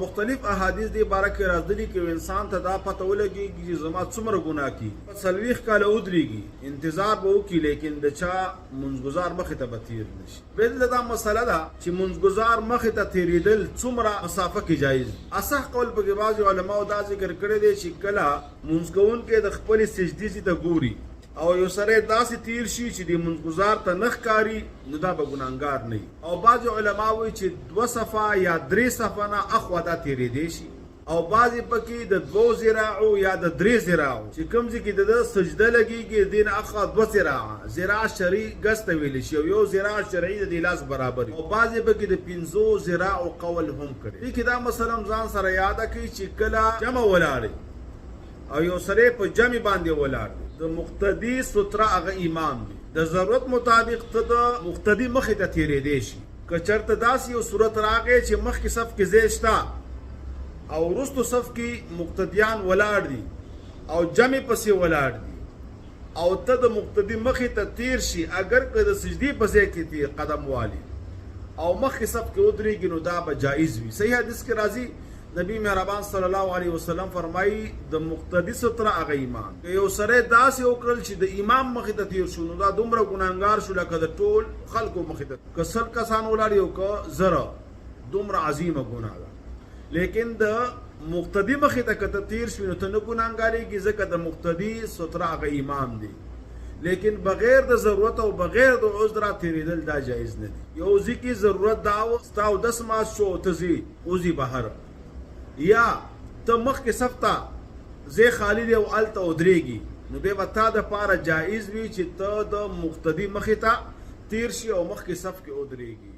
مختلف احادیث دې باره کې راځلي که یو انسان ته دا پته ولګېږي چې زما څومره ګناه کېږي، په 40 کاله ودرېږي، انتظار به وکړي، لیکن د چا مونځګزار مخې ته به تېر نه شي. بیا دلته دا مسله ده چې مونځګزار مخې ته تېرېدل څومره مسافه کې جایز دي؟ اصح قول پکې بعضې علماو دا ذکر کړی دی چې کله مونځ کوونکی د خپلې سجدې ځي ته ګوري او یو سړی داسې تېر شي چې دې مونځګزار ته نه ښکاري نو دا به ګناهګار نه وي. او بعضې علماء وایي چې دوه صفه یا درې صفه نه اخوا دا تېرېدی شي او بعضې پکې د دوو ذراعو یا د درې ذراعو چې کوم ځای کې د ده سجده لګېږي د دې نه اخوا دوه ذراعه، ذراع شرعي ګز ته ویلی شي او یو ذراع شرعي د دې لاس برابر وي او بعضې پکې د پنځو ذراعو قول هم کړی. دې کې دا مسله هم ځان سره یاده کړئ چې کله جمع ولاړ او یو سړی په جمع باندې ولاړ دی، د مقتدي ستره هغه امام دی، د ضرورت مطابق ته د مقتدي مخې ته تېرېدی شي. که چېرته داسې یو صورت راغی چې مخکې صف کې ځای شته او وروسته صف کې مقتدیان ولاړ دي او جمع پسې ولاړ دي او ته د مقتدي مخې ته تېر شي، اګر که د سجدې په ځای کې تېر قدم والي او مخکې صف کې ودرېږي نو دا به جایز وي. صحیح حدیث کې راځي نبی مهربان صلی الله علیه وسلم فرمایي، د مقتدي ستره هغه امام. که یو سړی داسې وکړل چې د امام مخې ته تېر شو نو دا دومره ګناهګار شو لکه د ټول خلکو مخې ته، که 100 کسان ولاړ او که 1000، دومره عظیمه ګناه ده. لیکن د مقتدي مخې ته که ته تېر شوې نو ته نه ګناهګارېږي، ځکه د مقتدي ستره هغه امام دی. لیکن بغیر د ضرورت او بغیر د عذره تېرېدل دا جایز نه دي. یو ځای کې ضرورت دا و، ستا اودس مات شو او ته ځې وځي بهر، یا ته مخکې صف ته ځای خالي دی او هلته ودرېږي، نو بیا به تا دپاره جایز وي چې ته د مقتدي مخې ته تېر شي او مخکې صف کې ودرېږي.